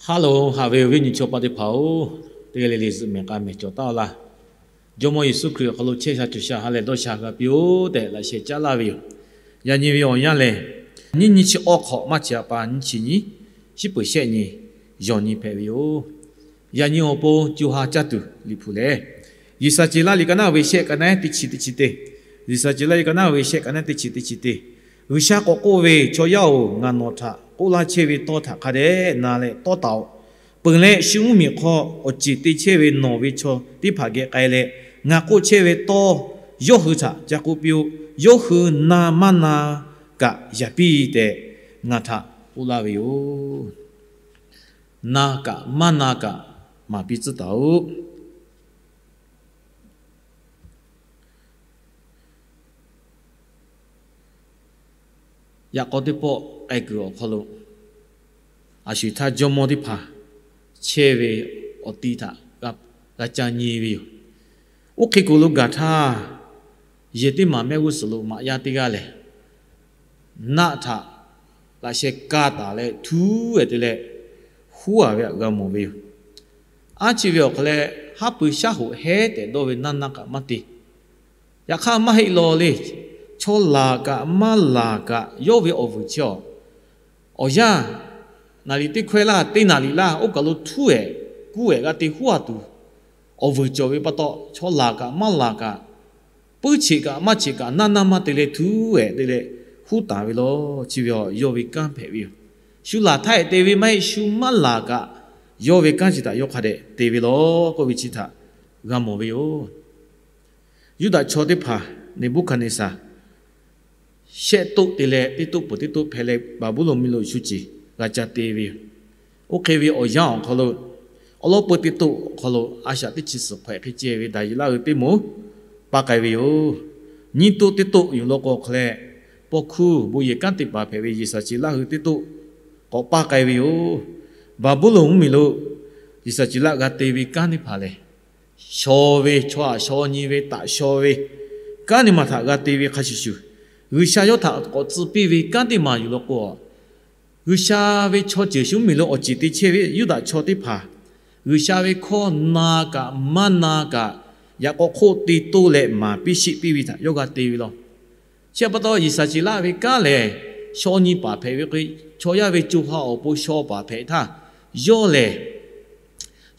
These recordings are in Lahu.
Haˉ loˬ, haꞈ ve awˬ viˉ nyi chaw paˆ teˇ hpaˍ-oˬ, teˇ g'aˇ le le zuhꞈ mehˬ k'a mehˬ cawˬ taˍ-oˬ laˇ. Jawˇmawˇ Yeˍsuˆ Hkriꞈ awˬ hk'aw lo chehˇ sha cawˬ sha ha lehˬ dawˇ sha g'a piˇ-oˆ tehꞈ laꞈ sheh caˉ laˇ ve yoˬ. Yaꞈ nyi ve awˬ yanˇ lehˬ, nyiˇ nyi chi awˇ hk'awꞈ maˇ chi a pa nyiˇ chi nyi, shiˉ peuˬ shehˆ nyi, yawˬ nyi hpehꞈ ve yoˬ. Yaꞈ nyi awˬ pon co ha caˇ tuˬ Liꞈ hpu lehˬ, G'uiˬsha ce laˇ liꞈ ka naˉ ve shehˆ ka naˉ teˇ chi teˇ chi teˇ, G'uiˬsha ce laˇ liꞈ ka naˉ ve shehˆ ka naˉ teˇ chi teˇ chi teˇ, G'uiˬsha k'awꞈ k'oˆ ve, Chaw yaˇ-oˬ, ngaˬ nawˬ htaꞈ k'oˆ laˇ chehˇ ve tawˇ htaꞈ hk'a dehꞈ na leh tawˇ taˍ-oꞈ. Peuˬ leh shu mvuhˇmiˬ hk'aw awˬ ceˬ te chehˇ ve nawˬ ve chaw teˇ hpaˍ geh k'ai leh, ngaˬ k'oˆ chehˇ ve tawˇ yawˇ hui htaꞈ ca k'oˆ piˇ-oˆ. Yawˇ hui na maˇ na kaꞈ yaˍ piˇ tehꞈ ngaˬ htaꞈ k'oˆ laˇ ve yoˬ. Na kaꞈ maˇ na kaꞈ maˍ piˇ tcuhˉ taˍ-oꞈ. Yaꞈ k'aw teˇ pawˆ k'ai kuiˬ awˬ hk'aw lo, a sho-eˬ htaˇ jawˇmawˇ teˇ hpaˍ chehˇ ve awˬ ti htaꞈ g'a ca nyi ve yoˬ. Oˇ hk'e kuiˬ lo gaˬ htaˇ, yehˬ teˇ maˬ mehˆ g'uˇ suhˍ lo maꞈ yaˇ teˇ g'aˇ lehˬ, naˆ htaꞈ laꞈ sheh ka taˍ leh htuˉ-ehˍ te leh huˉ-a ve htaꞈ g'a mawˬ ve yoˬ. Aˉ chi ve awˬ hk'aw leh, haˉ pui shaˉ hoꞈ hehˉ tehꞈ dawˇ ve naˇ naˇ kaꞈ maˇ te. Yaꞈ hk'aˇ maˇ heˆ law le. Chaw laˬ kaꞈ maˇ laˬ kaꞈ yawˇ ve awˬ vuiˬ chi-a, awˬ yanˇ naˍ riˍ teˇ hkawehˇ laˇ teˇ naˍ riˍ laˇ oˇ kaˬ lo htuˉ-ehˍ kuˇ-ehˍ g'a te huˉ-a tuˬ, awˬ vuiˬ cawˬ ve pa taw, chaw laˬ kaꞈ maˇ laˬ kaꞈ, puiˉ cheꞈ kaꞈ maˇ cheꞈ kaꞈ naˇ naˇ maˇ te leh htuˉ-ehˍ te leh huˉ taˍ ve law. Chi ve yawˇ ve kanˉ hpehꞈ ve yoˬ. Shu laˬ htaˇ-ehˍ te ve maˇ heˆ, shu maˇ laˬ kaꞈ yawˇ ve kanˉ chi htaꞈ yawˇ hk'a dehꞈ te ve law k'oˆ ve chi htaꞈ g'a mawˬ ve yoˬ. Yuˇdaꞈ chaw teˇ hpaˍ Neˍbuˆhkaˍneˍsaˍ shehˆ toˆ te leh teˇ toˆ peuˬ teˇ toˆ hpehꞈ leh Baˍbuˍlonˍ mvuhˇmiˬ lo shu ceˬ g'a ca te ve yoˬ. Oˇ hk'e ve awˬ yanˇ awˬ hk'aw lo, awˬ lawn peu teˇ toˆ awˬ hk'aw lo a shaꞈ teˇ chi suhˍ hk'awehꞈ hk'e ceh ve Daˍyeˍlaˆ hui teˇ moˍ paˇ k'ai ve yoˬ. Nyiˇ toˆ teˇ toˆ yuˬ law k'o hk'a leh, paw hkuˇ bon yehˬ kanˉ te paˍ hpehꞈ ve Yeˍsaˍciˍlaˆ hui teˇ toˆ k'awꞈ paˇ k'ai ve yoˬ. Baˍbuˍlonˍ mvuhˇmiˬ lo Yeˍsaˍciˍlaˆ g'a te ve kanˉ teˇ hpaˍ lehˬ, shaw ve chaw haꞈ shaw nyi ve taꞈ shaw ve kanˉ teˇ maˬ htaꞈ g'a te ve hk'a shuˍ shuˍ, G'uiˬsha yawˇ htaꞈ k'awꞈ tcuh piˇ ve kanˉ teˇ maˬ yuˬ law k'o, G'uiˬsha ve chaw ceuˬ shu mvuhˇmiˬ lo awˬ ceˬ te chehˇ ve Yuˇdaꞈ chaw teˇ hpaˍ, G'uiˬsha ve hkawˇ na kaꞈ maˇ na kaꞈ, yaꞈ k'aw hk'oˆ te toˇ leh maˍ piˇ sheˆ piˇ ve htaꞈ yawˇ g'a te ve law. Chi pa taw, Yeˍsaˍciˍlaˆ ve kanˉ lehˬ, shaw nyi paˍ hpehꞈ ve k'o, chaw yaˇ ve co ha awˬ pon shaw paˍ hpehꞈ htaˇ, yawˇ lehˬ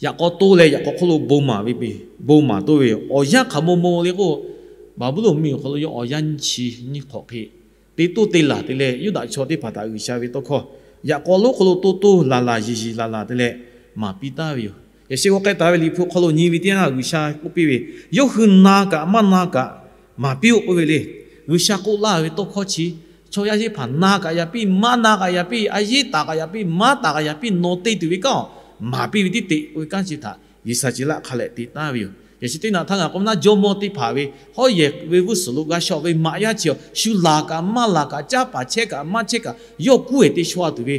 yaꞈ k'aw toˇ leh yaꞈ k'aw hk'oˆ lo bon maˍ ve, bon maˍ toˇ ve yoˬ. Awˬ yanˇ hk'aˬ maw maw le k'o, Baˍbuˍlonˍ mvuhˇmiˬ awˬ hk'aw lo yawˇ awˬ yanˇ nyiˇ chi nyiˇ hk'awꞈ hk'e te toˇ te laˬ te leh, Yuˇdaꞈ chaw teˇ hpaˍ htaꞈ G'uiˬsha ve tawˇ hkawˇ yaꞈ k'aw lonˉ hk'aw lo toˇ toˇ laˬ laˬ yiˬ yiˬ laˬ laˬ te leh maˍ piˇ taˍ ve yoˬ. Yaꞈ sheh g'aw k'ai taˍ ve Liꞈ hpu hk'aw lo nyi ve teˇ yanˇ, G'uiˬsha k'oˆ piˇ ve, yawˇ hui na kaꞈ maˇ na kaꞈ maˍ piˇ-oˆ k'oˆ ve le. G'uiˬsha k'oˆ laˇ ve tawˇ hkawˇ chi, chaw yaˇ teˇ hpaˍ na kaꞈ yaꞈ piˇ, maˇ na kaꞈ yaꞈ piˇ, a yehˉ taˍ kaꞈ yaꞈ piˇ, maˇ taˍ kaꞈ yaꞈ piˇ, nawˬ te tuˬ ve kanˉ-oˬ, maˍ piˇ ve tiˉ te k'oˆ ve kanˉ chi htaꞈ Yeˍsaˍciˍlaˆ hk'a leh te taˍ ve yoˬ. Yaꞈ sheh teˇ naꞈ htaˇ ngaˬ k'o naˉ, jawˇmawˇ teˇ hpaˍ ve hawˉ yehˬ ve g'uˇ suhˍ lo g'a shaw ve maꞈ yaˇ chi-a, shu laˬ kaꞈ maˇ laˬ kaꞈ, caˉ paˍ chehˇ kaꞈ maˇ chehˇ kaꞈ, yawˇ kuˇ-ehˍ te shaw tuˬ ve,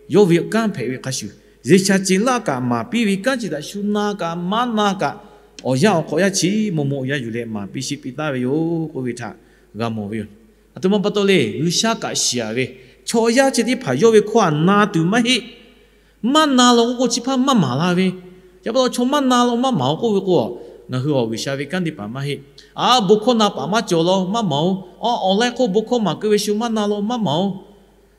yawˇ ve kanˉ hpehꞈ ve hk'a shuˍ, Yeˍsaˍciˍlaˆ kaꞈ maˍ piˇ ve kanˉ chi htaꞈ shu na kaꞈ maˇ na kaꞈ, awˬ yanˇ awˬ hk'awꞈ yaˇ chi maw maw awˬ yanˇ yuˬ leh maˍ piˇ sheˆ piˇ taˍ ve yoˬ k'oˆ ve htaꞈ g'a mawˬ ve yoˬ. A htoꞈ ma pa taw le, G'uiˬsha kaꞈ shiˍ-a ve, chaw yaˇ chi teˇ hpaˍ yawˇ ve hkawˇ htaꞈ na tuˬ maˇ heˆ. Maˇ na law k'oˆ k'o, chi hpaˇ maˇ maˍ la ve. Chi pa taw chaw maˇ na law maˇ maˍ-oˬ k'oˆ ve k'o, ngaˬ hui awˬ G'uiˬsha ve kanˉ teˇ hpaˍ maˇ heˆ. A, bon hkawˇ na paˍ maˇ cawˬ law maˇ maˍ-oˬ. A, awˬ lawn k'o bon hkawˇ maˍ keu ve shu maˇ na law maˇ maˍ-oˬ.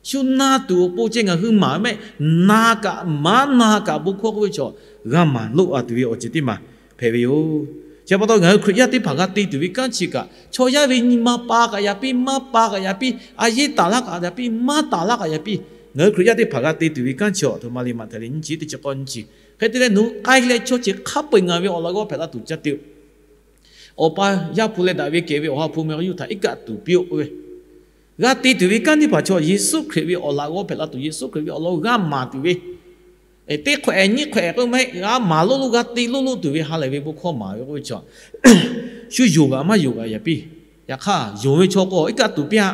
Shu na tuˬ awˬ pon ceh ngaˬ hui maˍ ve mehˆ, na kaꞈ maˇ na kaꞈ bon hkawˇ k'oˆ ve chaw g'a maˍ loˆ-a tuˬ ve awˬ ceuˬ teˇ maˬ hpehꞈ ve yoˬ. Chi pa taw ngaˬ hui Hkriꞈ yaˇ teˇ hpaˍ g'a te tuˬ ve kanˉ chi kaꞈ, chaw yaˇ ve nyi ma pa kaꞈ yaꞈ piˇ, maˇ pa kaꞈ yaꞈ piˇ, a yehˉ taˍ laˇ kaꞈ yaꞈ piˇ, maˇ taˍ laˇ kaꞈ yaꞈ piˇ, ngaˬ hui Hkriꞈ yaˇ teˇ hpaˍ g'a te tuˬ ve kanˉ chi-a, a htoꞈ ma le, Maꞈhtehˍ liꞈ nyiˇ chi teˇ chi k'awˇ nyiˇ chi. Hk'e te leh nawˬ hui k'ai leh chaw ceuˬ hk'a peu-eˬ ngaˬ ve awˬ laꞈ g'awˇ hpehꞈ la tuˬ ca te-o. Awˬ pa Yaˇ hpu leh daꞈ ve kehˬ ve Awˬ ha hpu meh k'o, yawˇ htaꞈ iˉ kaˆ tuˬ piˇ-oˆ k'oˆ ve, g'a te tuˬ ve kanˉ teˇ hpaˍ chaw Yeˍsuˆ Hkriꞈ ve awˬ laꞈ g'awˇ hpehꞈ la tuˬ, Yeˍsuˆ Hkriꞈ ve awˬ lawn g'a maˍ tuˬ ve, teˇ hk'awꞈ-ehˍ nyiˇ hk'awꞈ-ehˍ k'oˆ maˇ heˆ, g'a maˍ loˆ loˆ g'a te loˆ loˆ tuˬ ve ha lehˬ ve bon hkawˇ maˍ ve k'oˆ ve chaw, shu yonˍ kaꞈ maˇ yonˍ kaꞈ yaꞈ piˇ. Yaꞈ hk'aˇ yonˍ ve chaw k'o iˉ kaˆ tuˬ piˇ-a.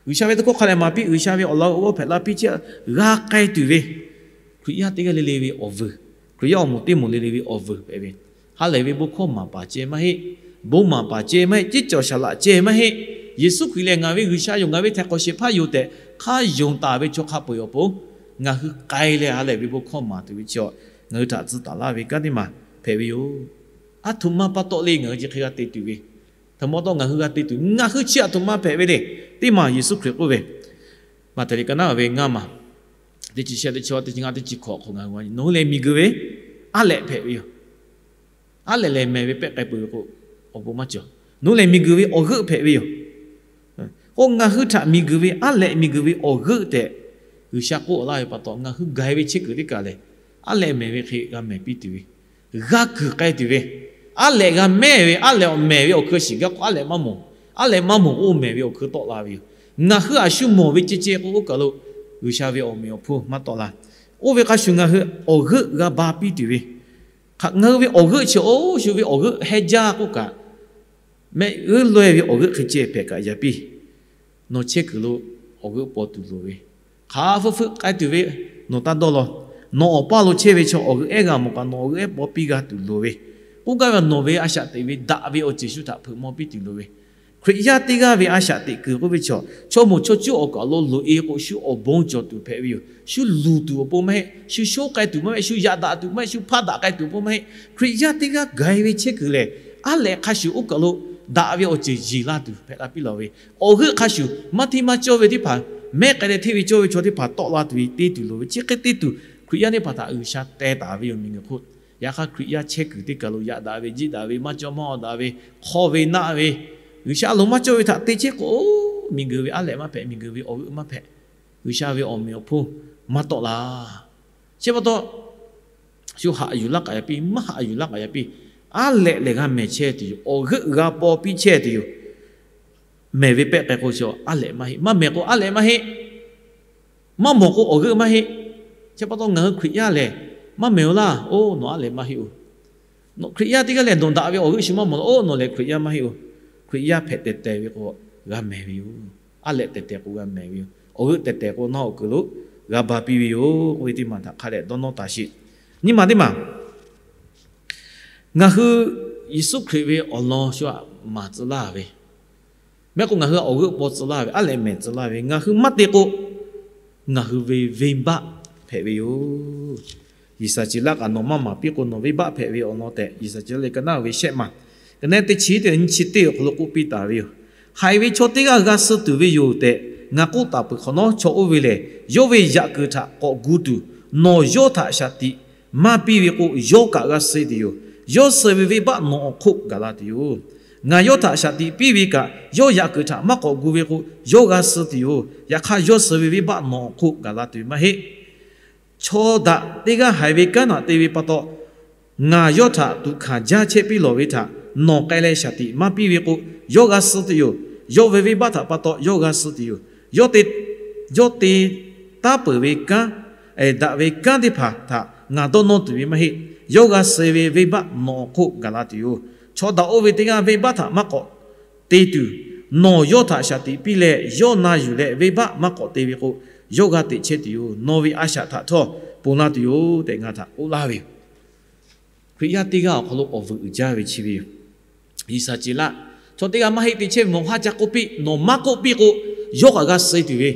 G'uiˬsha ve tawˇ hkawˇ hk'a dehꞈ maˍ piˇ, G'uiˬsha ve awˬ laꞈ g'awˇ hpehꞈ la piˇ chehˇ g'a k'ai tuˬ ve, Hkriꞈ yaˇ teˇ g'aˇ le le ve awˬ vuiˬ, Hkriꞈ yaˇ awˬ moˍ teˇ moˍ le le ve awˬ vuiˬ hpehꞈ ve, ha lehˬ ve bon hkawˇ maˍ paˍ ceh maˇ heˆ. Bon maˍ paˍ ceh maˇ heˆ. Ceˇ cawˬ saˍ laꞈ ceh maˇ heˆ. Yeˍsuˆ Hkriꞈ lehˬ ngaˬ ve G'uiˬsha yoˬ, ngaˬ ve htaiˍ hk'awꞈ shehˍ hpaˇ yoˬ tehꞈ hk'a yonˍ taˍ ve chaw hk'a peu-eˬ awˬ pon Ngaˬ hui k'ai leh ha lehˬ ve bon hkawˇ maˍ tuˬ ve chi, ngaˬ hui htaꞈ tcuh taˍ laˇ ve kanˉ teˇ maˬ hpehꞈ ve yoˬ. Aˬ htoꞈ ma pa taw le ngaˬ hui chi hk'e g'a te tuˬ ve, htaꞈ ma taw ngaˬ hui g'a te tuˬ, ngaˬ hui chi aˬ htoꞈ ma hpehꞈ ve le. Teˇ maˬ Yeˍsuˆ Hkriꞈ k'oˆ ve, Maꞈhtehˍ liꞈ ka naˉ ve ngaˇ maˬ, teˇ chi shehˆ, teˇ chi awˇ, teˇ chi ngaˇ, teˇ chi hkawꞈ hk'awꞈ ngaˬ hui, nawˬ hui lehˬ miˬguiˬ ve aˉ lehꞈ hpehꞈ ve yoˬ. Aˉ lehꞈ lehˬ mehˬ ve pehˆ k'ai peuˬ ve k'o, awˬ bon maˇ cawˬ. Nawˬ hui lehˬ miˬguiˬ ve awˬ g'euˆ hpehꞈ ve yoˬ. K'o ngaˬ hui htaꞈ miˬguiˬ ve aˉ lehꞈ, miˬguiˬ ve awˬ g'euˆ tehꞈ G'uiˬsha k'oˆ laˇ ve pa taw, ngaˬ hui gaˬ-e ve chehˇ kuiˬ teˇ kaˬ lehˬ, aˉ lehꞈ mehˬ ve hk'e g'a mehˬ piˇ tuˬ ve, g'a kuiˬ k'ai tuˬ ve, aˉ lehꞈ g'a mehˬ ve, aˉ lehꞈ awˬ mehˬ ve awˬ hkui shiˍ gaˇ k'o aˉ lehꞈ maˇ mawˬ. Aˉ lehꞈ maˇ mawˬ k'o mehˬ ve awˬ hkui tawˆ la ve yoˬ. Ngaˬ hui a shu mawˬ ve ceh ceh k'o oˇ kaˬ lo G'uiˬsha ve awˬ meꞈ awˬ hponˇ maˇ tawˆ la. Oˇ ve hk'a shuˍ ngaˬ hui awˬ g'euˆ g'a ba piˇ tuˬ ve, hk'aˬ ngaˬ hui ve awˬ g'euˆ chi oˇ shu ve awˬ g'euˆ heh jaˇ k'oˆ kaꞈ, mehˆ g'euˆ lawehˇ ve awˬ g'euˆ hk'e ceh hpehꞈ kaꞈ yaꞈ piˇ. Nawˬ chehˇ kuiˬ lo awˬ g'euˆ paw tuˬ loˍ ve, hk'aˬ hk'e hpfuhˆ k'ai tuˬ ve, nawˬ taˇ dawˇ law. Nawˬ awˬ paˇ lo chehˇ ve chaw awˬ g'euˆ ehˉ g'a mawˬ kaꞈ nawˬ awˬ g'euˆ ehˉ paw piˇ g'a tuˬ loˍ ve, k'oˆ gaˇ ve nawˬ ve a shaꞈ teꞈ ve daꞈ ve awˬ ceuˬ shu htaꞈ hpeuꞈ maw piˇ tuˬ loˍ ve, Hkriꞈ yaˇ teˇ g'aˇ ve a shaꞈ teꞈ kuiˬ k'oˆ ve chaw, chaw moˍ chaw cuˇ awˬ kaˬ lo loꞈ-e k'o shu awˬ bon cawˬ tuˬ hpehꞈ ve yoˬ. Shu luˬ tuˬ awˬ pon maˇ heˆ, shu sho k'ai tuˬ maˇ heˆ, shu yaꞈ daꞈ tuˬ maˇ heˆ, shu hpaˇ daꞈ k'ai tuˬ awˬ pon maˇ heˆ. Hkriꞈ yaˇ teˇ g'aˇ gaˬ-e ve chehˇ kuiˬ lehˬ, aˉ lehꞈ hk'a shuˍ oˇ kaˬ lo daꞈ ve awˬ ceuˬ yeˬ laˇ tuˬ hpehꞈ la piˇ lawˬ ve, awˬ g'euˆ hk'a shuˍ maˇ hteˇ maˇ cawˇ ve teˇ hpaˍ, mehˉ k'ai leh hteˇ ve cawˇ ve chaw teˇ hpaˍ tawˆ la tuˬ ve te tuˬ loˍ ve, chi hk'e te tuˬ Hkriꞈ yaˇ teˇ hpaˍ htaꞈ G'uiˬsha teh taˍ ve yoˬ miˬguiˬ hk'oˆ. Yaꞈ hk'aˇ Hkriꞈ yaˇ chehˇ kuiˬ teˇ kaˬ lo yaꞈ daꞈ ve, jiˆ daꞈ ve, maˇ cawˇ maˇ aw daꞈ ve, hk'aw ve naˆ ve, G'uiˬsha a loˍ maˇ cawˇ ve htaꞈ te chehˇ k'o, miˬguiˬ ve aˉ lehꞈ maˇ hpehꞈ, miˬguiˬ ve awˬ g'euˆ maˇ hpehꞈ, G'uiˬsha ve awˬ meꞈ awˬ hponˇ maˇ tawˆ la. Chi pa taw, shu haꞈ yuˬ laˇ k'aꞈ yaꞈ piˇ, maˇ haꞈ yuˬ laˇ k'aꞈ yaꞈ piˇ. Aˉ lehꞈ lehˬ g'a mehˬ chehˇ tuˬ yoˬ. Awˬ g'euˆ g'a paw piˇ chehˇ tuˬ yoˬ. Mehˬ ve pehˆ k'ai k'o, aˉ lehꞈ maˇ heˆ. Maˇ mehˬ k'o aˉ lehꞈ maˇ heˆ. Maˇ mawˬ k'o awˬ g'euˆ maˇ heˆ. Chi pa taw ngaˬ hui Hkriꞈ yaˇ lehˬ, maˇ mehˬ-oˬ laˇ, oˇ nawˬ aˉ lehꞈ maˇ heˆ-oˬ. Hkriꞈ yaˇ teˇ g'aˇ lehˬ, nawˬ daꞈ ve awˬ g'euˆ shu maˇ mawˬ laˇ, oˇ nawˬ lehˬ Hkriꞈ yaˇ maˇ heˆ-oˬ. Hkriꞈ yaˇ hpehꞈ tehˬ tehˬ ve k'o, g'a mehˬ ve yoˬ. Aˉ lehꞈ tehˬ tehˬ k'o g'a mehˬ ve yoˬ. Awˬ g'euˆ tehˬ tehˬ k'o nawˬ awˬ kuiˬ lo g'a ba piˇ ve yoˬ k'oˆ ve teˇ maˬ htaꞈ hk'a dehꞈ dawˇ nawˇ taˍ sheˍ. Nyi maˬ teˇ maˬ, ngaˬ hui Yeˍsuˆ Hkriꞈ ve awˬ lawn shu aꞈ maˍ tcuh laˇ ve, mehˆ k'o ngaˬ hui awˬ g'euˆ paw tcuh laˇ ve, aˉ lehꞈ mehˬ tcuh laˇ ve, ngaˬ hui maˇ te k'o, ngaˬ hui ve venˇbaˆ hpehꞈ ve yoˬ. Yeˍsaˍceˍlaˆ kaꞈ nawˬ maˇ maˍ piˇ k'o nawˬ venˇbaˆ hpehꞈ ve awˬ lawn tehꞈ Yeˍsaˍceˍlaˆ leh ka naˉ ve shehˆ maˬ, ka naˉ teˇ chi teˇ nyi chi teˇ awˬ hk'aw lo k'oˆ piˇ taˍ ve yoˬ. Haiˬ ve chaw teˇ g'aˇ g'a suh tuˬ ve yoˬ tehꞈ ngaˬ k'oˆ taˍ peuˬ hk'awꞈ nawˉ, chaw oˇ ve lehˬ yawˇ ve yaꞈ kuiˬ htaꞈ k'awꞈ gu tuˬ, nawˬ yawˇ htaꞈ shaˍ tiꞈ maˇ piˇ ve k'o, yawˇ kaꞈ g'a suh tuˬ yoˬ. Yawˇ suh ve venˇbaˆ nawˬ awˬ hk'oˆ gaˬ la tuˬ yoˬ. Ngaˬ yawˇ htaꞈ shaˍ tiꞈ piˇ ve kaꞈ, yawˇ yaꞈ kuiˬ htaꞈ maˇ k'awꞈ gu ve k'o, yawˇ g'a suh tuˬ yoˬ. Yaꞈ hk'aˇ, yawˇ suh ve venˇbaˆ nawˬ awˬ hk'oˆ gaˬ la tuˬ ve maˇ heˆ. Chaw daꞈ teˇ g'aˇ haiˬ ve kanˉ htaꞈ te ve pa taw, ngaˬ yawˇ htaꞈ tuꞈ hkanˍ jaˇ chehˇ piˇ lawˬ ve htaꞈ nawˬ k'ai leh shaˍ tiꞈ maˇ piˇ ve k'o, yawˇ g'a suh tuˬ yoˬ. Yawˇ ve venˇbaˆ htaꞈ pa taw yawˇ g'a suh tuˬ yoˬ. Yawˇ te, yawˇ te taˉ peuˬ ve kanˉ, daꞈ ve kanˉ teˇ hpaˍ htaꞈ ngaˬ dawˇ nawˇ tuˬ ve maˇ heˆ. Yawˇ g'a suh ve venˇbaˆ nawˬ awˬ hk'oˆ gaˬ la tuˬ yoˬ. Chaw daꞈ oˇ ve teˇ g'aˇ venˇbaˆ htaꞈ maˇ k'awꞈ te tuˬ, nawˬ yawˇ htaꞈ shaˍ tiꞈ piˇ leh yawˇ na yuˬ leh venˇbaˆ maˇ k'awꞈ te ve k'o, yawˇ g'a teꞈ chehˇ tuˬ yoˬ. Nawˬ ve a shaꞈ htaꞈ htawˇ ponˬ la tuˬ yoˬ tehꞈ ngaˬ htaꞈ k'oˆ laˇ ve yoˬ. Hkriꞈ yaˇ teˇ g'aˇ awˬ hk'aw lo awˬ vuiˬ uiˍ jaˇ ve chi ve yoˬ. Yeˍsaˍceˍlaˆ, chaw teˇ g'aˇ maˇ heˆ te chehˇ ve mawˬ haˉ ca k'oˆ piˇ, nawˬ maˇ k'oˆ piˇ k'o, yawˇ kaꞈ g'a suh tuˬ ve,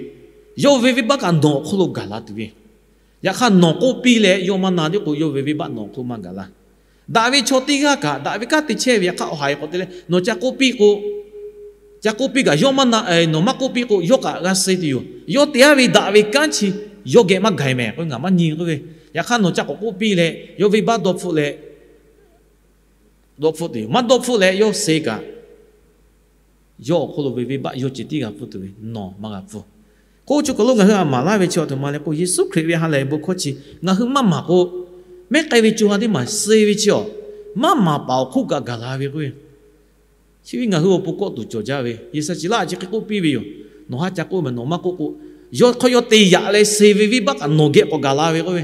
yawˇ ve venˇbaˆ kaꞈ nawˬ awˬ hk'oˆ lo gaˬ la tuˬ ve. Yaꞈ hk'aˇ, nawˬ k'oˆ piˇ leh yawˇ maˇ na tiˉ k'o, yawˇ ve venˇbaˆ nawˬ awˬ hk'oˆ maˇ gaˬ la. Daꞈ ve chaw teˇ g'aˇ kaꞈ daꞈ ve kanˉ te chehˇ ve yaꞈ hk'aˇ, awˬ haiˬ k'awꞈ te leh nawˬ ca k'oˆ piˇ k'o, ca k'oˆ piˇ kaꞈ yawˇ maˇ na, nawˬ maˇ k'oˆ piˇ k'o, yawˇ kaꞈ g'a suh tuˬ yoˬ. Yawˇ te-a ve daꞈ ve kanˉ chi yawˇ geh maˇ gaˬ mehˍ k'o, ngaˬ maˇ nyi k'oˆ ve. Yaꞈ hk'aˇ, nawˬ ca k'awꞈ k'oˆ piˇ leh yawˇ venˇbaˆ dawˇ hpfuhˆ leh, dawˇ hpfuhˆ tuˬ yoˬ. Maˇ dawˇ hpfuhˆ leh yawˇ suh kaꞈ, yawˇ awˬ hk'oˆ lo ve venˇbaˆ yawˇ ceh tiˉ g'a pfuhˇ tuˬ ve, nawˬ maˇ g'a pfuhˇ. K'o, chi kaˬ lo ngaˬ hui aꞈ maˍ laˇ ve chi awˬ htoꞈ ma le k'o, Yeˍsuˆ Hkriꞈ ve ha lehˬ bon hkawˇ chi ngaˬ hui maˇ maˍ k'o, mehˉ k'ai ve co ha teˇ maˬ suh ve chi awˬ maˇ maˍ paˍ awˬ hk'oˆ kaꞈ gaˬ la ve k'o, chi ve ngaˬ hui awˬ pon kawˆ tuˬ cawˬ jaˇ ve, Yeˍsaˍceˍlaˆ chi hk'e k'oˆ piˇ ve yoˬ. Nawˬ haˉ ca k'oˆ mehˍ, nawˬ maˇ k'oˆ k'o, yawˇ hk'aw yawˇ te yaꞈ leh suh ve venˇbaˆ kaꞈ nawˬ geh k'awꞈ gaˬ la ve k'oˆ ve.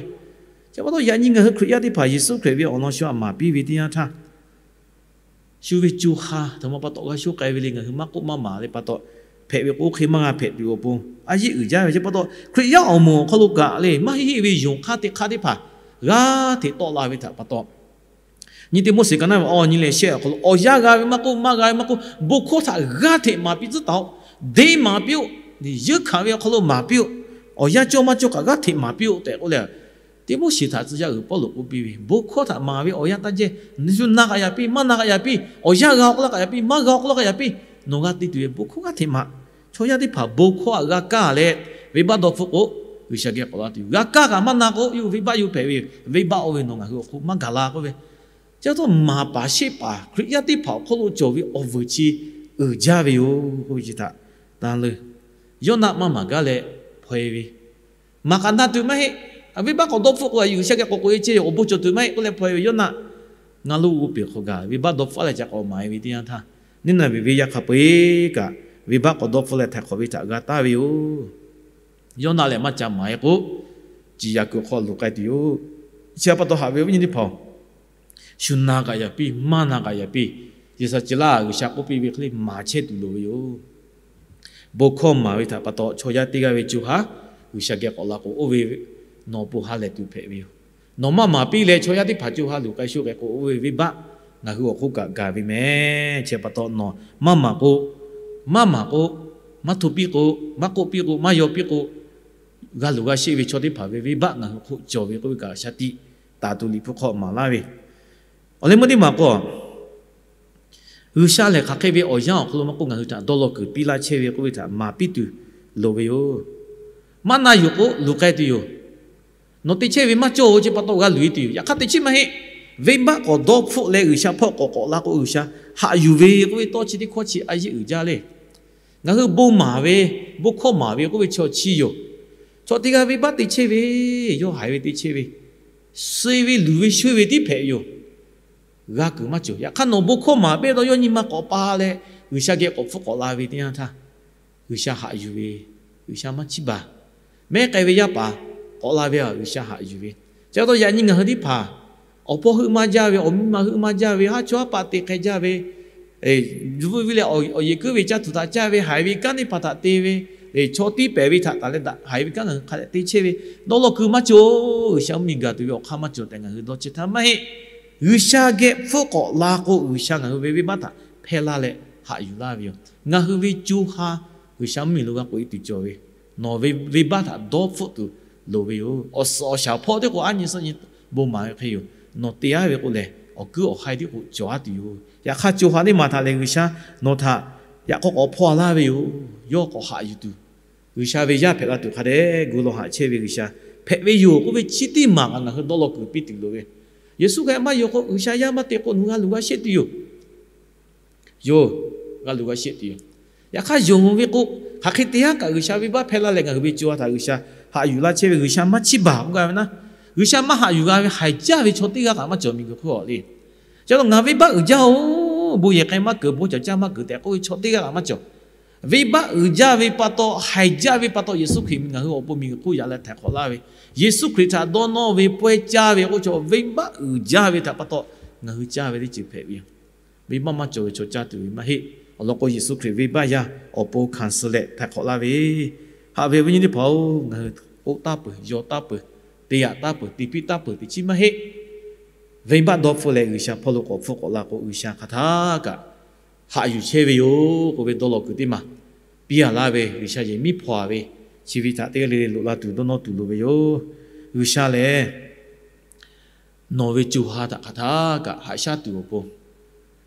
Chi pa taw, yaꞈ nyi ngaˬ hui Hkriꞈ yaˇ teˇ hpaˍ Yeˍsuˆ Hkriꞈ ve awˬ lawn shu aꞈ maˍ piˇ ve teˇ yanˇ htaˇ, shu ve co ha htaꞈ ma pa taw g'a sho k'ai ve le, ngaˬ hui maˇ k'oˆ maˇ maˍ leh pa taw, hpehꞈ ve k'o oˇ hk'e maˇ g'a hpehꞈ tuˬ awˬ pon a yeˇ uiˍ jaˇ ve. Chi pa taw, Hkriꞈ yaˇ awˬ moˍ awˬ hk'aw lo kaꞈ le, maˇ heˆ heˆ ve yonˍ hk'aˇ teˇ hk'aˇ teˇ hpaˍ g'aˇ hteꞈ tawˆ la ve htaꞈ pa taw, nyi te Moˉseˍ ka naˉ ve awˬ nyi leh shehˆ awˬ hk'aw lo, awˬ yanˇ g'a ve maˇ k'oˆ, maˇ g'a ve maˇ k'oˆ, bon hkawˇ htaꞈ g'aˇ hteꞈ maˍ piˇ tcuhˉ taˍ-oꞈ. Deˇ maˍ piˇ-oˆ. Yeunˇ hkanˍ ve awˬ hk'aw lo maˍ piˇ-oˆ. Awˬ yanˇ cawˇ maˇ cawˇ kaꞈ g'aˇ hteꞈ maˍ piˇ-oˆ tehꞈ k'oˆ leh, Tiˆmoˉseˍ htaꞈ tcuh yaˇ uiˍ Pawˇluꞈ k'oˆ piˇ ve, bon hkawˇ htaꞈ maˍ ve awˬ yanˇ taˇ jehˇ, shu na kaꞈ yaꞈ piˇ, maˇ na kaꞈ yaꞈ piˇ, awˬ yanˇ g'a k'oˆ laˇ kaꞈ yaꞈ piˇ, maˇ g'a k'oˆ laˇ kaꞈ yaꞈ piˇ, nawˬ g'a te tuˬ ve bon hkawˇ g'aˇ hteꞈ maˍ. Chaw yaˇ teˇ hpaˍ bon hkawˇ htaꞈ g'a kaˇ leh, venˇbaˆ dawˇ hpfuhˆ k'o, G'uiˬsha geh k'awꞈ la tuˬ yoˬ. G'a kaˇ kaꞈ maˇ na k'o, yawˇ hui venˇbaˆ yawˇ hpehꞈ ve yoˬ. Venˇbaˆ oˇ ve nawˬ ngaˬ hui awˬ hk'oˆ maˇ gaˬ la k'oˆ ve, chi pa taw maˍ paˍ sheˆ paˍ Hkriꞈ yaˇ teˇ hpaˍ awˬ hk'oˆ lo cawˬ ve awˬ vuiˬ chi uiˍ jaˇ ve yoˬ k'oˆ ve chi htaꞈ tanˇ leuˇ. Yawˇnaˆ maˇ maˍ gaˇ leh hpaw-e ve, maˍ kaꞈ na tuˬ maˇ heˆ. Venˇbaˆ k'awꞈ dawˇ hpfuhˆ k'o, G'uiˬsha geh k'awꞈ k'oꞈ-e chehˇ yoˬ, awˬ bon cawˬ tuˬ maˇ heˆ k'oˆ leh hpaw-e ve Yawˇnaˆ, ngaˇ loˆ g'oˇ peˬ hk'aw gaˬ venˇbaˆ dawˇ hpfuhˆ leh ca k'awꞈ maˍ-e ve teˇ yanˇ htaˇ, Niˇnaˍveˍ venˇ yaˇ hk'a peu-eˬ kaꞈ venˇbaˆ k'awꞈ dawˇ hpfuhˆ leh htaiˍ hk'awꞈ ve htaꞈ g'a taˍ ve yoˬ. Yawˇnaˆ lehˬ maˇ ca maˍ-e k'o, ciˍ yaꞈ kuiˬ hk'aw loˬ k'ai tuˬ yoˬ. Chi pa taw haꞈ ve awˬ viˉ nyi teˇ hpaˍ-oˬ, shu na kaꞈ yaꞈ piˇ, maˇ na kaꞈ yaꞈ piˇ, Yeˍsaˍceˍlaˆ G'uiˬsha k'oˆ piˇ ve hk'e leh maˍ chehˇ tuˬ loˍ ve yoˬ. Bon hkawˇ maˍ ve htaꞈ pa taw chaw yaˇ teˇ g'aˇ ve co ha G'uiˬsha geh k'awꞈ la k'o, oˇ ve nawˬ bon ha lehˬ tuˬ hpehꞈ ve yoˬ. Nawˬ maˇ maˍ piˇ leh chaw yaˇ teˇ hpaˍ co ha loˬ k'ai sho k'ai k'o, oˇ ve venˇbaˆ ngaˬ hui awˬ hk'oˆ kaꞈ gaˬ ve meh. Chi pa taw nawˬ maˇ maˍ k'o, maˇ maˍ k'o, maˇ hto piˇ k'o, maˇ k'oˆ piˇ k'o, maˇ yaw piˇ k'o, g'a luˬ g'a sheˆ ve chaw teˇ hpaˍ ve venˇbaˆ ngaˬ hui hk'oˆ cawˬ ve k'oˆ ve kaꞈ shaˍ tiꞈ taˍ tuˬ Liꞈ hpu hk'aw maˍ laˇ ve. Awˬ leh meuˇ teˇ maˬ k'o, G'uiˬsha lehˬ hk'aˬ hk'e ve awˬ yanˇ awˬ hk'aw lo maˇ k'oˆ, ngaˬ hui htaꞈ dawˇ law kuiˬ piˇ laˇ chehˇ ve k'oˆ ve htaꞈ maˍ piˇ tuˬ loˍ ve yoˬ. Maˇ na yuˬ k'o luˬ k'ai tuˬ yoˬ. Nawˬ te chehˇ ve maˇ cawˇ-oˬ, chi pa taw g'a luˬ-e tuˬ yoˬ. Yaꞈ hk'aˇ teˇ chiˉ maˇ heˆ. Venˇbaˆ k'awꞈ dawˇ hpfuhˆ leh G'uiˬsha hpawˇ k'awꞈ k'awꞈ la k'o, G'uiˬsha haꞈ yuˬ ve k'oˆ ve tawˇ chi teˇ hkawˇ chi a yeˆ uiˍ jaˇ le. Ngaˬ hui bon maˍ ve, bon hkawˇ maˍ ve k'oˆ ve chaw chi yoˬ. Chaw teˇ g'aˇ venˇbaˆ te chehˇ ve, yawˇ haiˬ ve te chehˇ ve, suh ve luˬ ve shoˇ ve tiˉ hpehꞈ ve yoˬ. G'a kuiˬ maˇ cawˬ. Yaꞈ hk'aˇ nawˬ bon hkawˇ maˍ pehˇ taw yawˇ nyi ma k'awꞈ pa leh G'uiˬsha geh k'awꞈ hpfuhˆ k'awꞈ la ve teˇ yanˇ htaˇ, G'uiˬsha haꞈ yuˬ ve, G'uiˬsha maˇ chiˇ baˬ. Mehˉ k'ai ve yaˇ paˍ k'awꞈ la ve a, G'uiˬsha haꞈ yuˬ ve. Chi pa taw yaꞈ nyi ngaˬ hui teˇ hpaˍ awˬ hpawˇ heuˆ maˇ jaˇ ve, awˬ miˇ ma heuˆ maˇ jaˇ ve, haˉ chaw haˉ paˆ te k'ai jaˇ ve, vuiˇ ve leh awˬ yeˬ kuiˉ ve caˇ tuˬ htaꞈ caˇ ve, haiˬ ve kanˉ teˇ hpaˍ htaꞈ te ve, chaw tiˉ pehˍ ve htaꞈ taˍ leh htaꞈ haiˬ ve kanˉ ngaˬ hui hk'a dehꞈ te chehˇ ve, dawˇ law kuiˬ maˇ cawˬ. G'uiˬsha mvuhˇmiˬ gaˬ tuˬ ve awˬ hk'aˇ maˇ cawˬ tehꞈ ngaˬ hui dawˇ chehˇ htaˇ maˇ heˆ. G'uiˬsha geh hpfuhˆ k'awꞈ la k'o, G'uiˬsha ngaˬ hui ve venˇbaˆ htaꞈ hpehˇ laˇ leh haꞈ yuˬ laˇ ve yoˬ. Ngaˬ hui ve co ha G'uiˬsha mvuhˇmiˬ lo g'a k'oꞈ-e tuˬ cawˬ ve, nawˬ ve venˇbaˆ htaꞈ dawˇ hpfuhˆ tuˬ loˍ ve yoˬ. Awˬ suhˍ awˬ shaˍ hpawˇ teˇ k'o aˉ nyi suhˆ nyi bon maˍ ve hk'e yoˬ. Nawˬ te-aˉ ve k'o lehˬ, awˬ kuiˉ awˬ haiˇ teˇ k'o cawˬ-aˉ tuˬ yoˬ. Yaꞈ hk'aˇ co ha teˇ maˬ htaꞈ lehˬ, G'uiˬsha nawˬ htaꞈ yaꞈ k'aw k'awꞈ hpawˇ-a laˇ ve yoˬ. Yawˇ k'awꞈ haꞈ yuˬ tuˬ, G'uiˬsha ve yaˇ hpehꞈ la tuˬ hk'a dehꞈ gu law haꞈ chehˇ ve G'uiˬsha hpehꞈ ve yoˬ k'oˆ ve chi teˇ maˬ kaꞈ ngaˬ hui dawˇ law kuiˬ piˇ tuˬ loˍ ve. Yeˍsuˆ Hkriꞈ maˇ yonˍ k'o, G'uiˬsha yaˇ maˇ te k'o, nawˬ g'a luˬ g'a sheˆ tuˬ yoˬ. Yoˬ, g'a luˬ g'a sheˆ tuˬ yoˬ. Yaꞈ hk'aˇ yonˍ ve k'o, hk'aˬ hk'e te-aˉ kaꞈ G'uiˬsha venˇbaˆ hpehˇ laˇ leh ngaˬ hui ve co ha htaꞈ G'uiˬsha haꞈ yuˬ laˇ chehˇ ve, G'uiˬsha maˇ chiˇ baˬ k'oˆ gaˇ ve naˉ, G'uiˬsha maˇ haꞈ yuˬ g'a ve haiˬ jaˇ ve chaw teˇ g'aˇ kaꞈ maˇ cawˬ miˬguiˬ hk'oˆ le. Chi pa taw ngaˬ venˇbaˆ uiˍ jaˇ-oˬ, bon yehˬ k'ai maˇ keunˍ, bon cawˬ caˇ maˇ keunˍ tehꞈ k'oˆ ve chaw teˇ g'aˇ kaꞈ maˇ cawˬ. Venˇbaˆ uiˍ jaˇ ve pa taw, haiˬ jaˇ ve pa taw, Yeˍsuˆ Hkriꞈ ngaˬ hui awˬ pon miˬguiˬ hk'oˆ yaꞈ leh htaiˍ hk'awꞈ laˇ ve, Yeˍsuˆ Hkriꞈ htaꞈ dawˇ nawˇ ve pawehˇ caˇ ve k'oˆ chaw venˇbaˆ uiˍ jaˇ ve htaꞈ pa taw ngaˬ hui caˇ ve teˇ ceuˬ hpehꞈ ve yoˬ. Venˇbaˆ maˇ cawˬ ve chaw caˇ tuˬ ve maˇ heˆ. Awˬ lawn k'o, Yeˍsuˆ Hkriꞈ venˇbaˆ yaˇ awˬ pon hkanˍ suh leh htaiˍ hk'awꞈ laˇ ve, haꞈ ve awˬ viˉ nyi teˇ hpaˍ-oˬ, ngaˬ hui k'oˆ taˍ peuˬ, yaw taˍ peuˬ, te yaꞈ taˍ peuˬ, te piˇ taˍ peuˬ teˇ chiˉ maˇ heˆ. Venˇbaˆ dawˇ hpfuhˆ leh G'uiˬsha hpawˇ lo k'awꞈ hpfuhˆ k'awꞈ la k'o, G'uiˬsha hk'aˬ htaˇ kaꞈ haꞈ yuˬ chehˇ ve yoˬ k'oˆ ve dawˇ law kuiˬ teˇ maˬ piˇ-a laˇ ve, G'uiˬsha yehˬ miˉ hpaw-a ve, chi ve htaꞈ teˇ g'aˇ le le loꞈ la tuˬ dawˇ nawˇ tuˬ loˍ ve yoˬ. G'uiˬsha lehˬ nawˬ ve co ha htaꞈ hk'aˬ htaˇ kaꞈ haꞈ shaˉ tuˬ awˬ pon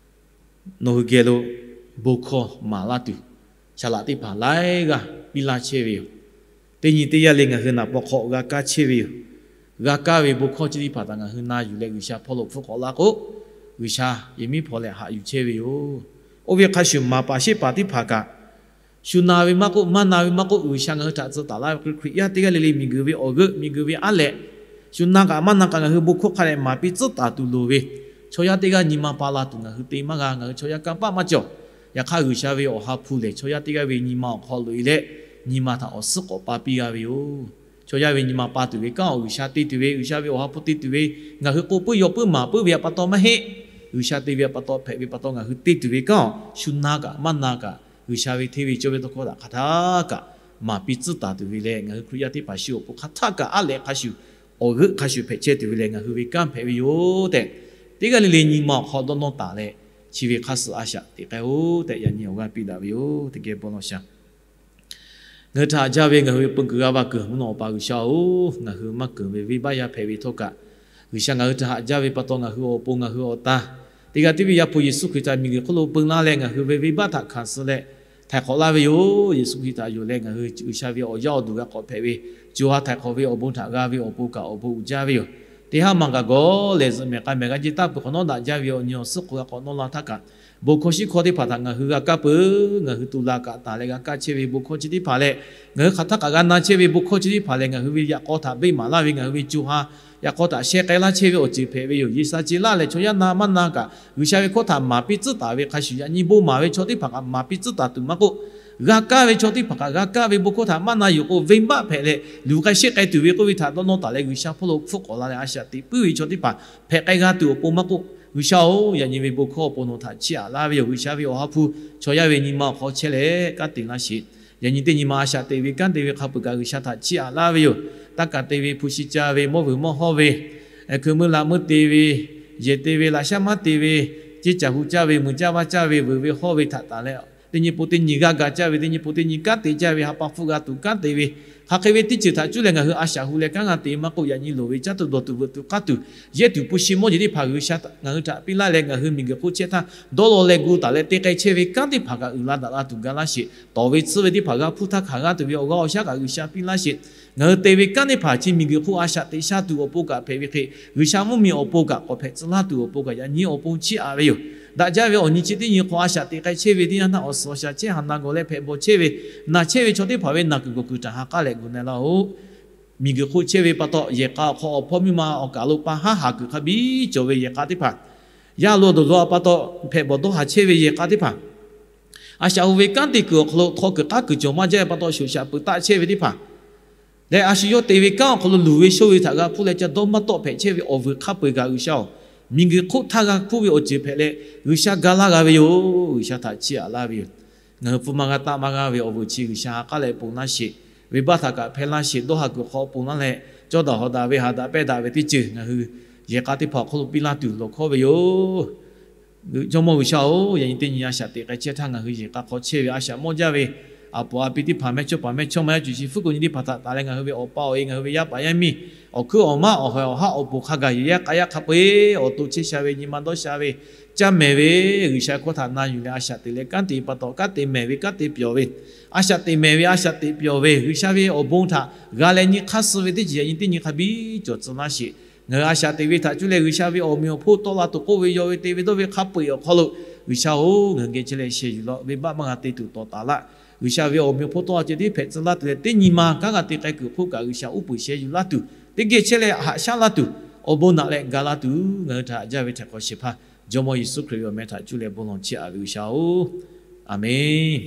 nawˬ hui geh lo bon hkawˇ maˍ laˇ tuˬ, saˍ laꞈ teˇ hpaˍ laiˉ g'aˇ piˇ laˇ chehˇ ve yoˬ. Teˇ nyi teˇ yanˇ le ngaˬ hui naˍ paw hk'aw g'a kaˇ chehˇ ve yoˬ. G'a kaˇ ve bon hkawˇ chi teˇ hpaˍ htaꞈ ngaˬ hui na yuˬ leh G'uiˬsha hpawˇ lo hpfuhˆ k'awꞈ la k'o, G'uiˬsha yehˬ miˉ hpaw leh haꞈ yuˬ chehˇ ve yoˬ. Oˇ ve hk'a shuˍ maˍ paˍ sheˆ paˍ teˇ hpaˍ kaꞈ, shu na ve maˇ k'oˆ, maˇ na ve maˇ k'oˆ, G'uiˬsha ngaˬ hui htaꞈ tcuh taˍ laˇ ve k'o, Hkriꞈ yaˇ teˇ g'aˇ le le miˬguiˬ ve awˬ g'euˆ, miˬguiˬ ve aˉ lehꞈ, shu na kaꞈ maˇ na kaꞈ ngaˬ hui bon hkawˇ hk'a dehꞈ maˍ piˇ tcuhˉ taˍ tuˬ loˍ ve, chaw yaˇ teˇ g'aˇ nyi ma pa la tuˬ ngaˬ hui te maˇ g'a. Ngaˬ hui chaw yaˇ kanˇ paˆ maˇ cawˬ. Yaꞈ hk'aˇ, G'uiˬsha ve Awˬ ha hpu lehˬ, chaw yaˇ teˇ g'aˇ ve nyi ma awˬ hk'aw loꞈ-e leh, nyi ma htaꞈ awˬ suhˉ k'awꞈ pa piˇ g'a ve yoˬ. Chaw yaˇ ve nyi ma pa tuˬ ve kanˉ awˬ G'uiˬsha te tuˬ ve, G'uiˬsha ve Awˬ ha hpu te tuˬ ve, ngaˬ hui k'oˆ puiˉ yaw puiˉ maˍ puiˉ ve pa taw maˇ heˆ. G'uiˬsha te ve pa taw, hpehꞈ ve pa taw ngaˬ hui te tuˬ ve kanˉ awˬ, shu na kaꞈ maˇ na kaꞈ, G'uiˬsha ve hteˇ ve cawˇ ve tawˇ hkawˇ htaꞈ hk'aˬ htaˇ kaꞈ maˍ piˇ tcuhˉ taˍ tuˬ ve leh, ngaˬ hui Hkriꞈ yaˇ teˇ hpaˍ shu awˬ pon hk'aˬ htaˇ kaꞈ aˉ lehꞈ hk'a shuˍ, awˬ g'euˆ hk'a shuˍ hpehꞈ chehˇ tuˬ ve leh, ngaˬ hui ve kanˉ hpehꞈ ve yoˬ tehꞈ, teˇ g'aˇ le le nyi ma awˬ hk'aw dawˇ nawˇ taˍ leh, chi ve hk'a suh a shaꞈ teꞈ k'ai-oˬ tehꞈ, yaꞈ nyi awˬ g'aˇ piˇ daꞈ ve yoˬ. Teˇ geh bon lawˬ shaˍ. Ngaˬ hui htaꞈ haꞈ jaˇ ve ngaˬ hui ve peu kuiˬ g'a va kuiˬ mvuhˇ naw Awˬ pa G'uiˬsha-oˬ, ngaˬ hui maˇ keunˍ ve venˇbaˆ yaˇ hpehꞈ ve htawˇ kaꞈ, G'uiˬsha ngaˬ hui htaꞈ haꞈ jaˇ ve pa taw ngaˬ hui awˬ pon ngaˬ hui awˬ tan teˇ g'aˇ tiˉ ve Yaˇ hpu Yeˍsuˆ Hkriꞈ htaꞈ miˬguiˬ hk'oˆ lo peu laˇ leh ngaˬ hui ve venˇbaˆ htaꞈ hkanˍ suh leh htaiˍ hk'awꞈ laˇ ve yoˬ. Yeˍsuˆ Hkriꞈ htaꞈ yonˍ leh ngaˬ hui G'uiˬsha ve awˬ yaˇ awˬ duˬ g'a k'awꞈ hpehꞈ ve, co ha htaiˍ hk'awꞈ ve awˬ bon htaꞈ g'a ve awˬ pon kaꞈ awˬ bon uiˍ jaˇ ve yoˬ. Teˇ haˉ maˬ gaˬ gawˬ lehˬ zuhꞈ mehˍ k'ai mehˍ g'a jiˇ taˇ peuˬ hk'awꞈ nawˉ daꞈ jaˇ ve awˬ nyi awˬ suhˉ hk'aw g'a k'awꞈ nawˇ la htaˇ kaꞈ, bon hkawˇ shiˉ hkawˇ teˇ hpaˍ htaꞈ ngaˬ hui g'a kaˇ peuˬ. Ngaˬ hui tu la kaꞈ taˍ leh g'a kaˇ chehˇ ve bon hkawˇ chi teˇ hpaˍ leh, ngaˬ hui hk'aˬ htaˇ kaꞈ g'a na chehˇ ve bon hkawˇ chi teˇ hpaˍ lehˬ, ngaˬ hui ve yaꞈ k'aw htaꞈ beˆ maˍ laˇ ve, ngaˬ hui ve co ha yaꞈ k'aw htaꞈ sheh k'ai laˇ chehˇ ve awˬ ceuˬ hpehꞈ ve yoˬ. Yeˍsaˍceˍlaˆ lehˬ chaw yaˇ na maˇ na kaꞈ G'uiˬsha ve hkawˇ htaꞈ maˍ piˇ tcuhˉ taˍ ve hk'a shuˍ, yaꞈ nyi bon maˍ ve chaw teˇ hpaˍ kaꞈ maˍ piˇ tcuhˉ taˍ tuˬ maˇ k'oˆ, g'a kaˇ ve chaw teˇ hpaˍ kaꞈ g'a kaˇ ve bon hkawˇ htaꞈ maˇ na yuˬ k'o, venˇbaˆ hpehꞈ leh luˬ k'ai sheˆ k'ai tuˬ ve k'oˆ ve htaꞈ dawˇ nawˇ taˍ leh G'uiˬsha hpawˇ lo hpfuhˆ k'awꞈ la leh a shaꞈ teꞈ puiˉ ve chaw teˇ hpaˍ hpehꞈ k'ai g'a tuˬ awˬ pon maˇ k'oˆ, G'uiˬsha-oˬ, yaꞈ nyi ve bon hkawˇ awˬ pon nawˬ htaꞈ chiˇ aꞈ laˇ ve yoˬ. G'uiˬsha ve awˬ ha hpu chaw yaˇ ve nyi ma awˬ hk'aw chehˇ leh kanˉ te laˇ sheˍ. Yaꞈ nyi teˇ nyi ma a shaꞈ teꞈ ve kanˉ te ve hk'a peuˬ kaꞈ G'uiˬsha htaꞈ chiˇ aꞈ laˇ ve yoˬ. Taˇ kaˍ te ve, hpu shi ca ve, mawˇ vuiˬ mawˇ hawˇ ve, hkui meuˇ laꞈ meuˇ te ve, yehˬ te ve, laꞈ shaˉ maˉ te ve, ceˇ caˬ hu caˇ ve, mui caˇ vaˇ caˇ ve, vuiˬ ve hawˇ ve htaꞈ taˍ leh, teˇ nyi pon teˇ nyi g'aˇ ga caˇ ve, teˇ nyi pon teˇ nyi kanˉ te caˇ ve, ha pa hpfuhˆ g'a tuˬ kanˉ te ve, hk'aˬ hk'e ve teˇ ceuˬ htaꞈ cuˇ leh ngaˬ hui a shaꞈ hu leh kanˉ g'a te maˇ k'oˆ, yaꞈ nyi loˍ ve caˉ tuˬ dawˬ tuˬ veuꞈ tuˬ k'aˇ tuˬ, yehˇ tuˬ pun shi mawˇ jeˬ teˇ hpaˍ G'uiˬsha ngaˬ hui htaꞈ piˇ laˇ leh ngaˬ hui miˬguiˬ hk'oˆ chehˇ htaˇ dawˇ law leh gu taˍ leh te k'ai chehˇ ve kanˉ teˇ hpaˍ kaꞈ uiˍ la daꞈ la tuˬ ga laˇ sheˍ. Tawˍ ve tsuhˇ ve teˇ hpaˍ g'a hpuˇ htaˇ hkanˍ g'a tuˬ ve awˬ g'aˇ awˬ shaˉ kaꞈ G'uiˬsha piˇ laˇ sheˍ. Ngaˬ hui te ve kanˉ teˇ hpaˍ chi miˬguiˬ hk'oˆ a shaꞈ teꞈ sha tuˬ awˬ pon kaꞈ hpehꞈ ve hk'e, G'uiˬsha mvuhˇmiˬ awˬ pon kaꞈ k'awꞈ hpehꞈ tcuh laˇ tuˬ awˬ pon kaꞈ yaꞈ nyi awˬ pon chiˇ aꞈ ve yoˬ. Daꞈ jaˇ ve awˬ nyi chi teˇ nyi hk'aw a shaꞈ teꞈ k'ai chehˇ ve teˇ yanˇ htaˇ awˬ suhˍ awˬ shaˍ chehˇ haˍ na gawˬ leh hpehꞈ bawˬ chehˇ ve, naˬ chehˇ ve chaw teˇ hpaˍ ve naˬ kuiˬ gawˬ kuiˬ htaꞈ ha k'aˉ leh gu na laˇ-oˆ. Miˬguiˬ hk'oˆ chehˇ ve pa taw yehˬ k'a awˬ hk'aw awˬ hpawˇ miˇ ma awˬ kaˬ lo pa haˉ haˍ kuiˬ hk'a biˇ cawˬ ve yehˬ k'a teˇ hpaˍ, yaˇ lo dawˬ lo a pa taw hpehꞈ bawˬ dawˇ haˍ chehˇ ve yehˬ k'a teˇ hpaˍ, a shaꞈ hu ve kanˉ te kuiˬ awˬ hk'aw lo htaw kuiˬ k'aˉ kuiˬ cawˬ maˇ jaˇ ve pa taw shoꞈ shaꞈ peuˬ taˆ chehˇ ve teˇ hpaˍ leh a shu yawˇ te ve kanˉ awˬ hk'aw lo luˬ ve shoˇ ve htaꞈ g'a hpuˇ leh ca dawˇ maˇ tawˆ hpehꞈ chehˇ ve awˬ vuiˬ hk'a peu-eˬ kaꞈ G'uiˬsha-oˬ, miˬguiˬ hk'oˆ htaˇ g'a hpuˇ ve awˬ ceuˬ hpehꞈ leh G'uiˬsha ga laˇ g'a ve yoˬ. G'uiˬsha htaꞈ chiˇ aꞈ laˇ ve yoˬ. Ngaˬ hui hpfuhˇ maˇ g'a taˆ maˇ g'a ve awˬ vuiˬ chi G'uiˬsha ha k'aˉ leh ponˬ laˇ sheˍ. Venˇbaˆ htaꞈ kaꞈ hpehˇ laˇ sheˍ. Dawˇ haˍ kuiˬ hk'aw ponˬ laˇ leh, cawˇ daꞈ hawˍ daꞈ ve haˍ daꞈ pehˇ daꞈ ve teˇ ceuˬ ngaˬ hui yehˬ k'a teˇ hpaˍ awˬ hk'aw lo piˇ laˇ tuˬ lawˬ hkawˇ ve yoˬ. Jawˇmawˇ G'uiˬsha-oˬ, yaꞈ nyi teˇ nyi a shaꞈ teꞈ k'ai chehˇ htaˇ ngaˬ hui yehˬ k'a hk'aw chehˇ ve a shaꞈ mawˇ jaˇ ve, a poˍ a pi teˇ hpaˍ mehˇchawˇ paˍ mehˇchawˇma yaˇ cuˬ chi hpfuhˇ kuˬ nyi teˇ hpaˍ htaꞈ taˍ leh ngaˬ hui ve awˬ pa awˬ e ngaˬ hui ve yaˇ paˍ yaˇ miˇ awˬ hkuiˉ awˬ maˉ awˬ hawehˬ awˬ haˉ awˬ poˍ hk'a gaˬ yehˬ yaˇ k'a yaˇ hk'a peu-eˬ awˬ to chehˇ sha ve nyi ma dawˇ sha ve, caˇ mehˍ ve G'uiˬsha ve hkawˇ htaꞈ na yuˬ leh a shaꞈ teꞈ leh kanˉ te pa taw kanˉ te mehˍ ve kanˉ te pyawˬ ve, a shaꞈ teꞈ mehˍ ve a shaꞈ teꞈ pyawˬ ve G'uiˬsha ve awˬ bon htaꞈ g'a leh nyi hk'aˇ suh ve teˇ ceuˬ yaꞈ nyi teˇ nyi hk'a biˇ cawˬ tcuh laˇ sheˍ. Ngaˬ hui a shaꞈ teꞈ ve htaꞈ cuˇ leh G'uiˬsha ve awˬ meꞈ awˬ hponˇ tawˆ la tuˬ k'oˆ ve yaw ve te ve dawˇ ve hk'a peu-eˬ awˬ hk'aw lo, G'uiˬsha-oˬ, ngaˬ hui geh chehˇ leh sheh yuˬ law. Venˇbaˆ maˇ g'a te tuˬ tawˍ taˍ laˇ. G'uiˬsha ve awˬ meꞈ awˬ hponˇ tawˆ la ceh tiˉ hpehꞈ tcuh laˇ tuˬ leh teˇ nyi ma kanˉ g'a te k'ai kuiˬ hk'oˆ kaꞈ G'uiˬsha uˉ peunˍ sheh yuˬ laˇ tuˬ, teˇ geh chehˇ leh haꞈ shaˉ laˇ tuˬ, awˬ bon naꞈ leh ga laˇ tuˬ ngaˬ hui htaꞈ haꞈ jaˇ ve htaꞈ hk'aw shehˍ hpaˇ Jawˇmawˇ Yeˍsuˆ Hkriꞈ ve awˬ meh htaꞈ cuˇ leh bon lawˬ chiˇ aꞈ ve G'uiˬsha-oˬ, Aˍmenˇ.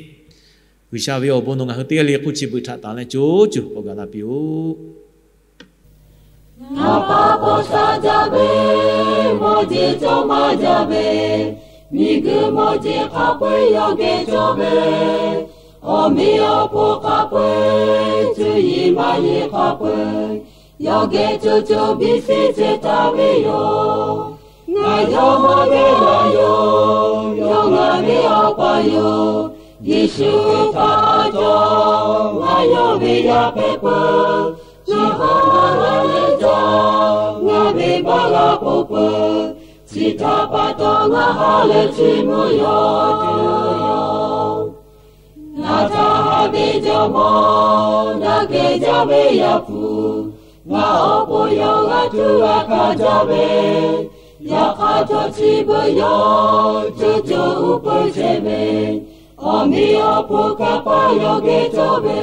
G'uiˬsha ve awˬ bon nawˬ ngaˬ hui teˇ g'aˇ le hk'oˆ chi beuꞈ htaꞈ tanˬ leh co cuˬ k'awꞈ gaˬ la piˇ-oˆ. Ngaˬ pa paw sha jaˇ ve, mawˇ jeˬ cawˇ maˇ jaˇ ve, miˬguiˬ mawˇ jeˬ hk'a peu-eˬ yawˇ geh cawˇ ve, awˬ meꞈ awˬ hponˇ hk'a peu-eˬ, cuˇ yiˍ maˇ yiˍ hk'a peu-eˬ, yawˇ geh co co biˇ sheˍ ceh taˍ ve yoˬ. Ngaˬ yawˇ mawˇ ve laˇ yoˬ, yawˇ ngaˬ ve Awˬ pa yoˬ. Yeˍsuˆ htaꞈ cawˬ, ngaˬ yawˇ ve yaˇ hpehꞈ peuˬ. Chi hk'aw ngaˬ leh caˇ, ngaˬ ve baˆ g'a ponˬ peuˬ. Chi htaꞈ pa taw ngaˬ ha lehˬ chiˇ mvuh yoˬ. Ngaˬ htaꞈ haꞈ ve Jawˇmawˇ, ngaˬ geh jaˇ ve Yaˇ hpu, ngaˬ awˬ pon yawˇ g'a tuˬ g'a hkanˍ jaˇ ve, yaꞈ hk'aˇ htawˇ chi beuꞈ yawˇ co co uˉ peunˍ chehˇ ve, awˬ meꞈ awˬ hponˇ hk'a paˇ yawˇ geh cawˇ ve,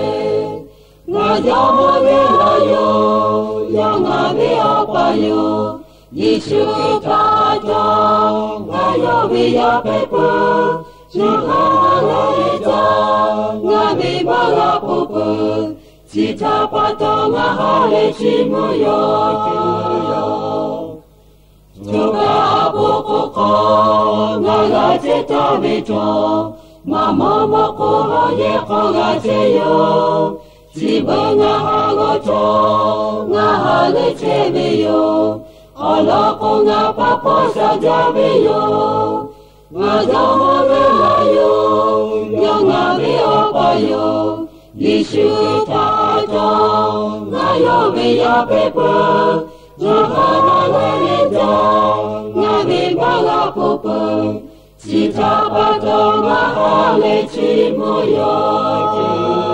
ngaˬ yawˇ mawˇ ve laˇ yoˬ, yawˇ ngaˬ ve Awˬ pa yoˬ. Yeˍsuˆ htaꞈ cawˬ, ngaˬ yawˇ ve yaˇ hpehꞈ peuˬ. Chi hk'aw ngaˬ leh caˇ, ngaˬ ve baˆ g'a ponˬ peuˬ. Chi htaꞈ pa taw ngaˬ ha lehˬ chiˇ mvuh yoˬ. Choˬ kaꞈ a poˍ k'o hk'aw ngaˬ g'a chehˇ taˍ ve htawˇ, maꞈ mawˇ mawˇ k'o hawˉ yehˇ hk'aw g'a chehˇ yoˬ. Chi beuꞈ ngaˬ ha g'awˇ htawˇ, ngaˬ ha lehˬ chehˇ ve yoˬ. Awˬ lawn k'o, ngaˬ pa paw sha jaˇ ve yoˬ. Ngaˬ yawˇ mawˇ ve laˇ yoˬ, yawˇ ngaˬ ve Awˬ pa yoˬ. Yeˍsuˆ Shu htaˇ cawˬ, ngaˬ yawˇ ve yaˇ hpehꞈ peuˬ. Ngaˬ ha lehˬ ve jaˇ, ngaˬ ve baˆ g'a hpoˆ peuˬ. Chi htaꞈ pa taw, ngaˬ ha lehˬ chi mvuhˇ yaw ce.